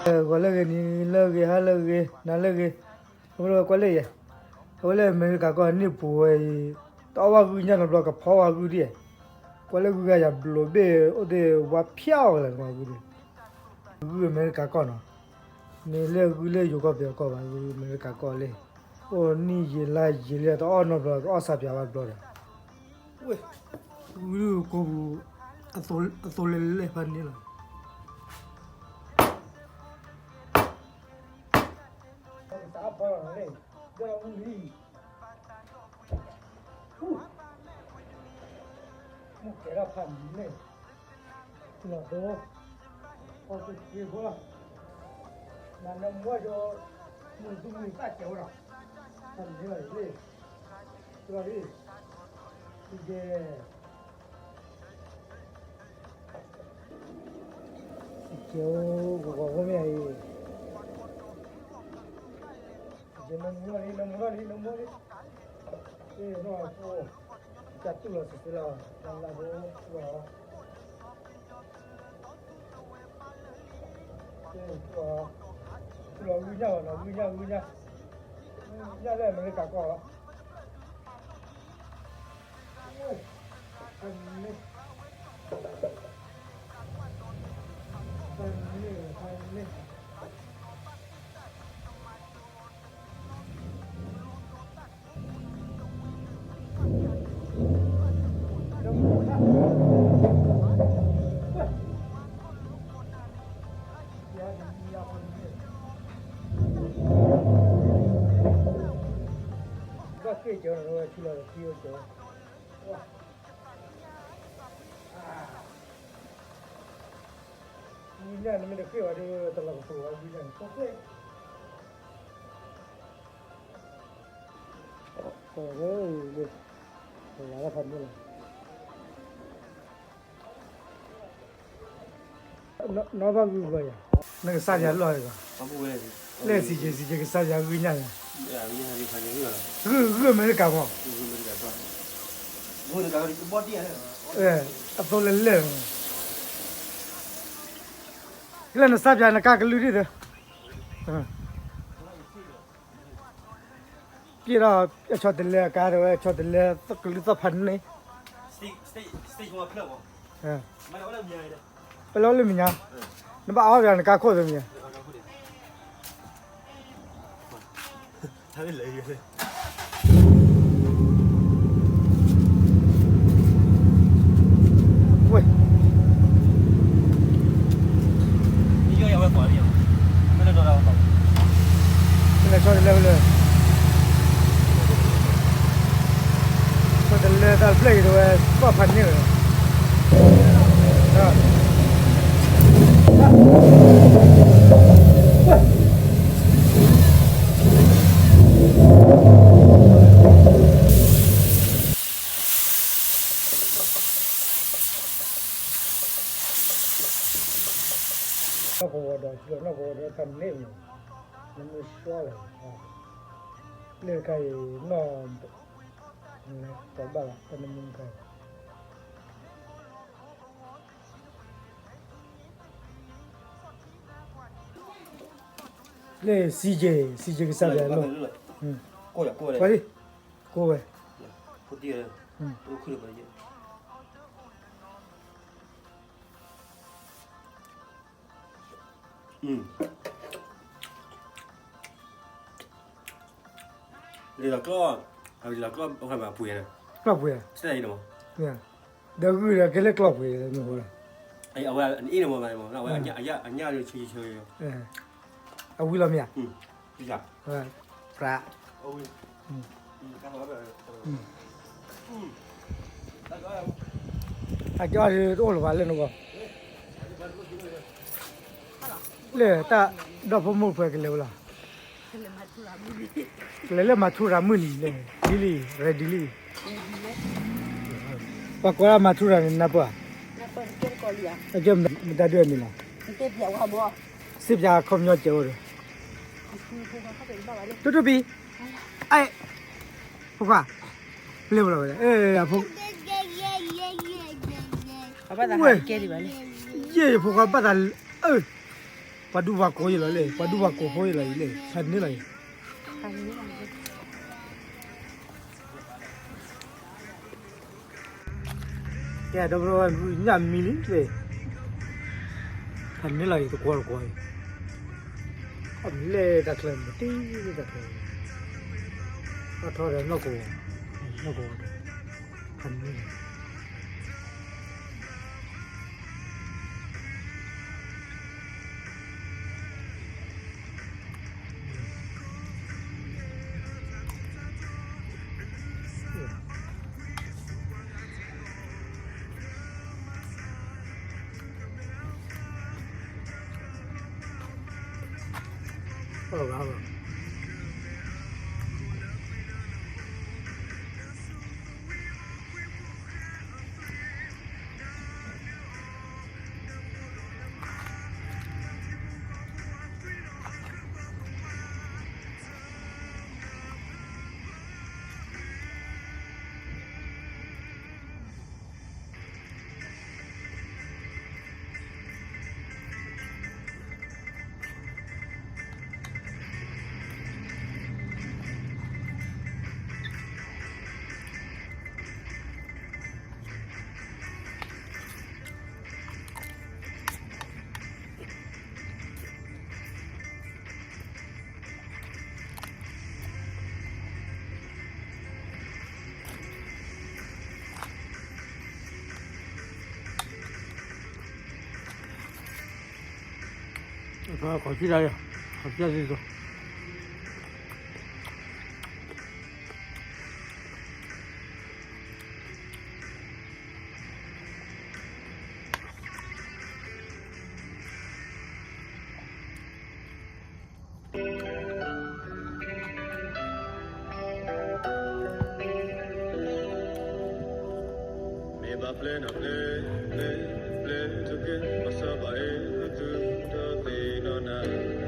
ဂီၤလၢအဂ့ၤ နံၤလၢအဂ့ၤ ဟါလၢအဂ့ၤ နၤလၢအဂ့ၤ, အဝဲကွၢ်လၢယဲ, အဝဲလၢအမဲရကၤကီၢ်န့ၣ်ပူၤဝဲအံၤ, တအီၣ်ဘၣ်ဂုၢ်ညၣ်နီတဘျီ ကဖီဘၣ်ဂုၢ်ဒ်ယဲ, ကွၢ်လၢဂုၢ်ဂၤယၤဘျိးဘ့ၣ်အိၣ်သ့ၣ်ဝါဖျါအီၤကလၢၤနဂီၢ်ဂုၢ်ဒ်, ဂုၢ်အမဲရကၤကီၢ်နီၤ, မ့ၢ်လၢဂုၢ်လၢယိၤကီၢ်ပယီၤကီၢ်ဘၣ် ဂုၢ်အမဲရကၤကီၢ်လၢ အိၣ်နံၣ်ယံာ်လါယံာ်လံ တအီၣ်နီတဘျီ ကအီၣ်ဆါပၠးဝဲဘျီဒီး, ဝဲ, ဂုၢ်ကိာ်ပူၤ, အသိးလဲၤလဲၤဖးန့ၣ်လီၤ. မူကဲထီၣ်ဖးန့ၣ်, လီၤဒိ, အီၣ်က့ၤက့ၤဖိလီၤ, နမူကီၢ်, မုၢ်သူၣ်မုၢ်သးကဲဝဲဒီး, ဖးန့ၣ်လီၤ, လီၤ, ကဲ, ကဲ, ကဲဖိမ့ၢ်အံၤ နမူထီၣ်လံ နမူထီၣ်လံ နမူထီၣ်လံ, နီၢ်ဖိ, တၢ်တူၢ်လီၤစံးစ့လီၤ, တၢ်လၢဖိတူၢ်လီၤ, တူၢ်လီၤ, တူၢ်လီၤဂုၢ်ညၣ်လီၤနီၤ ဂုၢ်ညၣ် ဂုၢ်ညၣ်, ဂုၢ်ညၣ်လၢအမဲရကၤကီၢ်လီၤ. ဘၣ်ဃ့ၢ်ကၠီၤထံလီၤ ထံအိၣ်ကၠီၤ, ဝဲ, ဂုၢ်ညၣ်န့ၣ်မ့ၢ်တဃ့ၢ်ဝဲဒီး တလီၤကပူၤဝဲ ဂုၢ်ညၣ်န့ၣ် ကဃ့ၢ် လၢဖးန့ၣ်လီၤ. နီၢ်ဘၣ်ဂုၢ်ဘျီယၤ, နကစၢ်ယၤလီၢ်အံၤဘၣ်, လၢစံးက့ၤ စံးက့ၤကစၢ်ယၤဂုၢ်ညၣ်ယၤ, ဂုၢ် ဂုၢ်အမဲရကၤမး, အသိးလဲၤလဲၤ, လၢနစၢ်ပၠးနကါကလုၢ်ဒ်သိး ပျဲၢ်ဒီး အဆီတလဲအကါတဲဝဲ အဆီတလဲ ကလုၢ်သီၣ်ဖးန့ၣ်, ပလီၢ်လၢမဲာ်ညါ, နဘၣ်အီၣ်ပၠးနကါခိၣ်သ့ၣ်မ့ၢ်, ဝဲ လဲၤဆီတလဲဝဲလၢ ဆီတလဲတၢ်ဖျၢၣ်အံၤတဲဝဲ သီၣ်ဖးန့ၣ်ဝဲ, နီၢ်ကဝီၤဒီး နီၢ်ကဝီၤဒီးတၢ်န့ၣ်န့ၣ် နမ့ၢ်ဆှီလီၤ, လၢတခါအံၤ နီၢ် တဘၣ်လီၤ တၢ်နမ့ၢ်တခါအံၤ လၢ စံက့ၤ စံက့ၤကစၢ်ယွၤလီၤ, ပှၤလံ, ကိးဝဲ, လံာ်လီၤကျီ, လံာ်လီၤကျီ, ပှဲၤ, ကျီပှဲၤ, ဒီးဂုၢ်ဒီးကဲလၢကျီပှဲၤမ့ၢ်, အဝဲအံၤန့ၣ်မ့ၢ်, အဝဲအညၣ်ဆၢဆၢ, အဝံၤလီၤမ့ၢ်ဧါ, ပြး, အကၠီဒ်တအိၣ်လၢၤဘၣ်လၢနဂီၢ်, လၢတၢ်ဒီဖိမိၢ်ပှဲၤကလဲၤဝဲလီၤ, ကလဲၤလၢမၤထူရၤမုၢ်နံၤလဲၣ်, ဒ်လံ, ရဲဒ်လံ, ပှၤကိးလၢမၤထူရၤန့ၣ်နၢ်ပၢၢ်ဧါ, မတၤဒုးအမံၤလီၤ, စ့ပၠးခီပညီကဲးအိၣ်ဒီး, တူတူပံ, အဲ, ဖိခွါ, ပျဲၢ်ဝဲလီၤဝဲ, ဖိ, ဝဲ, ယဲၢ်ဖိခွါဘၣ်သး, အၢ, ပှၤဒူၣ်ဝၤကိးယလီၤလဲၣ်, ပှၤဒူၣ်ဝၤကိးဖိယလီၤအံၤလဲၣ်, ဖးန့ၢ်လီၤအံၤ. ကဲ ဒီပုၢ်ဝဲၢ် ညၣ်မံလံလဲၣ်, ဖးန့ၢ်လီၤအံၤ တကွီတကွီအံၤ, အမံၤလဲၣ်တၢ်ချၢ မတ့ၢ်တၢ်ချၢ, အထီဒီးနီၢ်ကဝီၤ, နီၢ်ကဝီၤ, ဖးန့ၢ်လီၤ. အခီၣ်ဖံးတၢ်, အခီၣ်ဖံးတၢ်, မ့ၢ်ဘၣ်ပျဲနၤပျဲ, ပျဲ, ပျဲတကဲ, ဘၣ်ဆၣ်ဘၣ်အဲၣ်သုတသ့ၣ်နီၣ်နၤ.